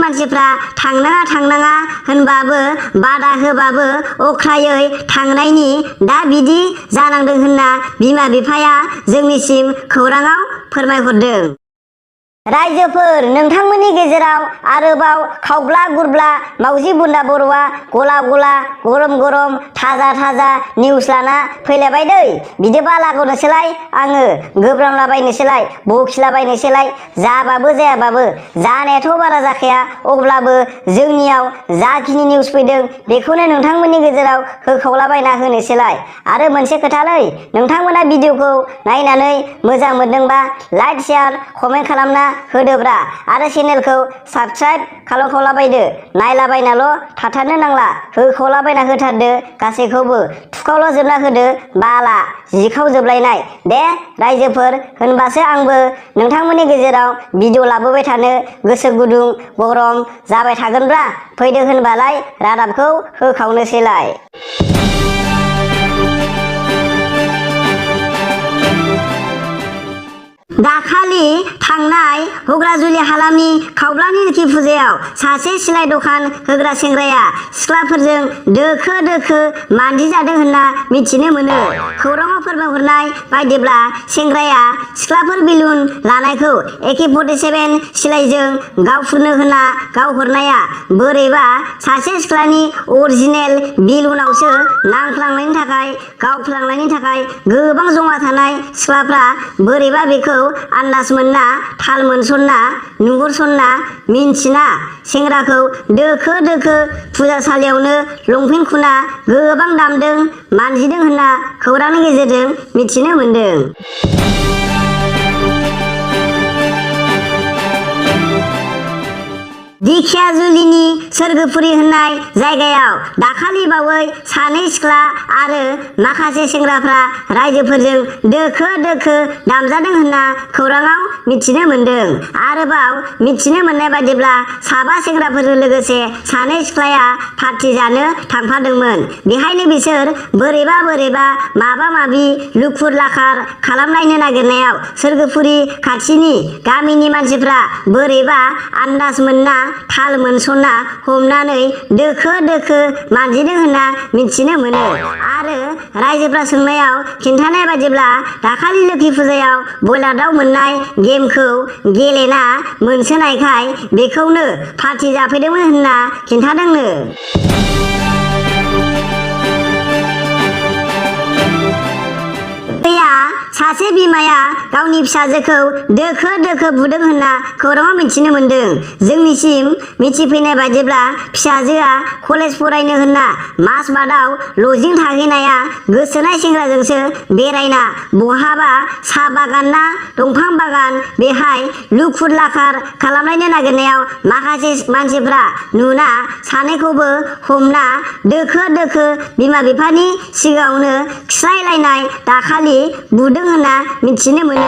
मानसिफ्रा थांनाङा होनबाबो बादा होबाबो अख्रायै थांनायनि दा बिदि जानांदों होनना बिमा बिफाया जोंनिसिम खौराङाव फोरमायहरदों। रायजोफोर, नोंथांमोननि गेजेराव आरोबाव खावब्ला गुरब्ला मावजि बुन्दा बर'आ गला गला गरम थाजा निउस लाना फैलायबाय दै। बिदिबा लागनोसैलाय आङो गोब्रामलाबायनोसैलाय बखिलाबायनोसैलाय जाबाबो जायाबाबो जानायाथ' बारा जाखाया, अब्लाबो जोंनियाव जाखिनि निउस फैदों बेखौनो नोंथांमोननि गेजेराव होखावलाबायना होनोसैलाय। आरो मोनसे खोथालै, नोंथांमोना भिडिअखौ नायनानै मोजां मोनदोंबा लाइक शेयार कमेन्ट खालामना होदोब्रा आरो चेनेलखौ साबस्क्राइब खालामखावलाबायदो। नायलाबायनाल' थाथारनो नांला, होखावलाबायना होथारदो गासैखौबो। थुखावल' जोबना होदो बाला जिखावजोबलायनाय दे रायजोफोर, होनबासो आंबो नोंथांमोननि गेजेराव भिडिअ लाबोबाय थानो गोसो गुदुं गरम जाबाय थागोनब्रा। फैदो होनबालाय रादाबखौ होखावनोसैलाय। दाखालि थांनाय हग्राजुलि हालामनि खावब्लानि लोखि फुजायाव सासे सिलाइ दखान होग्रा सेंग्राया सिख्लाफोरजों दोखो मानजिजादों होनना मिथिनो मोनो। खौराङाव फोरमायहरनाय बायदिब्ला सेंग्राया सिख्लाफोर बेलुन लानायखौ AK-47 सिलाइजों गावफुरनो होनना गावहरनाया बोरैबा सासे सिख्लानि अरिजिनेल बेलुनावसो नांफ्लांनायनि थाखाय गावफ्लांनायनि थाखाय गोबां जमा थानाय सिख्लाफ्रा बोरैबा बेखौ आन्दाज मोनना थाल मोनसनना नुहुरसनना मिन्थिना सेंग्राखौ दोखो फुजासालियावनो लंपेन्ट खुना गोबां दामदों मानजिदों होनना खौरांनि गेजेरजों मिथिनो मोन्दों। दिखियाजुलिनि सोरगोफुरि होननाय जायगायाव दाखालि बावै सानै सिख्ला आरो माखासे सेंग्राफ्रा रायजोफोरजों दोखो दामजादों होनना खौराङाव मिथिनो मोन्दों। आरोबाव मिथिनो मोननाय बायदिब्ला साबा सेंग्राफोरजों लोगोसे सानै सिख्लाया पार्टि जानो थांफादोंमोन। बेहायनो बिसोर बोरैबा माबा माबि लुखुर लाखार खालामलायनो नागिरनायाव सोरगोफुरि खाथिनि गामिनि मानसिफ्रा बोरैबा आन्दाज मोनना थाल मोनसनना हमनानै दोखो मानजिदों होनना मिथिनो मोनो। आरो रायजोफ्रा सोंनायाव खिन्थानाय बायदिब्ला दाखालि लोखि फुजायाव बयलार दाउ मोननाय गेमखौ गेलेना मोनसोनायखाय बेखौनो पार्टि जाफैदोंमोन होनना खिन्थादोंनो। सासे बिमाया गावनि फिसाजोखौ दोखो बुदों होनना खौराङाव मिथिनो मोन्दों। जोंनिसिम मिथिफैनाय बायदिब्ला फिसाजोआ कलेज फरायनो होनना मासबादआव लजिं थाहैनाया गोसोनाय सेंग्राजोंसो बेरायना बहाबा साहा बागान ना दंफां बागान बेहाय लुखुर लाखार खालामलायनो नागिरनायाव माखासे मानसिफ्रा नुना सानैखौबो हमना दोखो बिमा बिफानि सिगाङावनो खिस्रायलायनाय दाखालि बुदों होनना मिथिनो मोनो।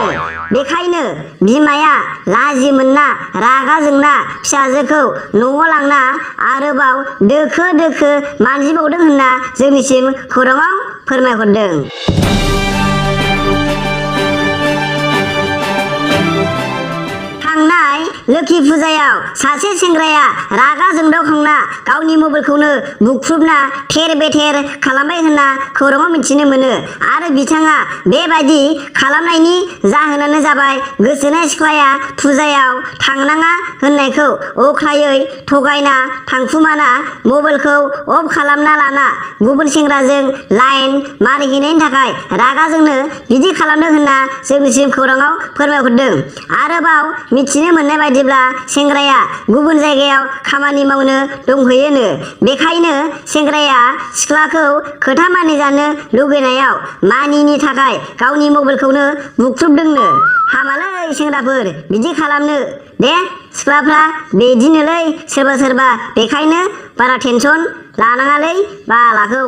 बेखायनो बिमाया लाजि मोनना रागा जोंना फिसाजोखौ न'आव लांना आरोबाव दोखो मानजिबावदों होनना जोंनिसिम खौराङाव फोरमायहरदों। थांनाय लोखि फुजायाव सासे सेंग्राया रागा जोंदावखांना गावनि मबाइलखौनो बुख्रुबना थेर बेथेर खालामबाय होनना खौराङाव मिथिनो मोनो। आरो बिथाङा बेबायदि खालामनायनि जाहोनानो जाबाय गोसोनाय सिख्लाया फुजायाव थांनाङा होननायखौ अख्रायै थगायना थांखुमाना मबाइलखौ अफ खालामना लाना गुबुन सेंग्राजों लाइन मारिहैनायनि थाखाय रागा जोंनो बिदि खालामदों होनना जोंनिसिम खौराङाव फोरमायहरदों। आरोबाव मिथिनो मोननाय बायदिब्ला सेंग्राया गुबुन जायगायाव खामानि मावनो दंहैयोनो। बेखायनो सेंग्राया सिख्लाखौ खोथा मानिजानो लुगैनायाव मानिनि थाखाय गावनि मबाइलखौनो बुख्रुबदोंनो। हामालै सेंग्राफोर बिदि खालामनो दे, सिख्लाफ्रा बिदिनोलै सोरबा बेखायनो बारा टेनसन लानाङालै बालाखौ।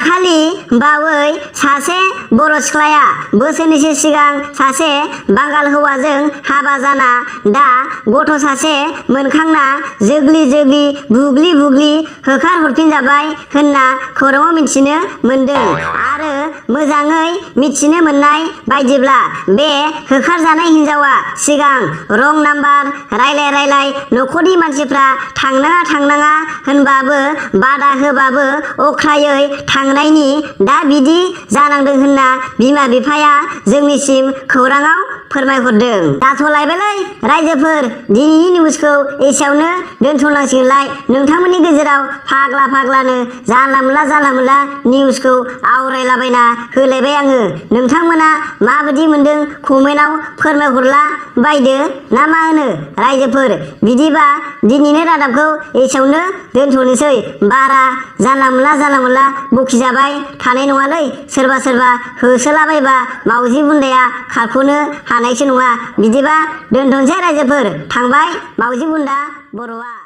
दाखालि बावै सासे बर' सिख्लाया बोसोरनैसो सिगां सासे बांगाल हौवाजों हाबा जाना दा गथ' सासे मोनखांना जोग्लि जोग्लि बुग्लि बुग्लि होखार हरफिनजाबाय होनना खौराङाव मिथिनो मोनदों। आरो मोजाङै मिथिनो मोननाय बायदिब्ला बे होखारजानाय हिन्जावा सिगां रं नाम्बार रायलाय न'खरनि मानसिफ्रा थांनाङा होनबाबो बादा होबाबो अख्रायै थांनायनि दा बिदि जानांदों होनना बिमा बिफाया जोंनिसिम खौराङाव फोरमायहरदों। जाथ'लायबायलै रायजोफोर, दिनैनि निउसखौ एसेयावनो दोनथ'नांसिगोनलाय। नोंथांमोननि गेजेराव फाग्लानो जानला मोनला निउसखौ आवरायलाबायना होलायबाय आङो। नोंथांमोना माबायदि मोनदों कमेन्टआव फोरमायहरला बायदो ना मा होनो रायजोफोर? बिदिबा दिनैनि रादाबखौ एसेयावनो दोनथ'नोसै। बारा जानला मोनला बखिजाबाय थानाय नङालै। सोरबा होसोलाबायबा मावजि बुन्दाया खारख'नो हानायसो नङा। बिदिबा दोनथ'नोसै रायजोफोर। थांबाय मावजि बुन्दा बर'आ।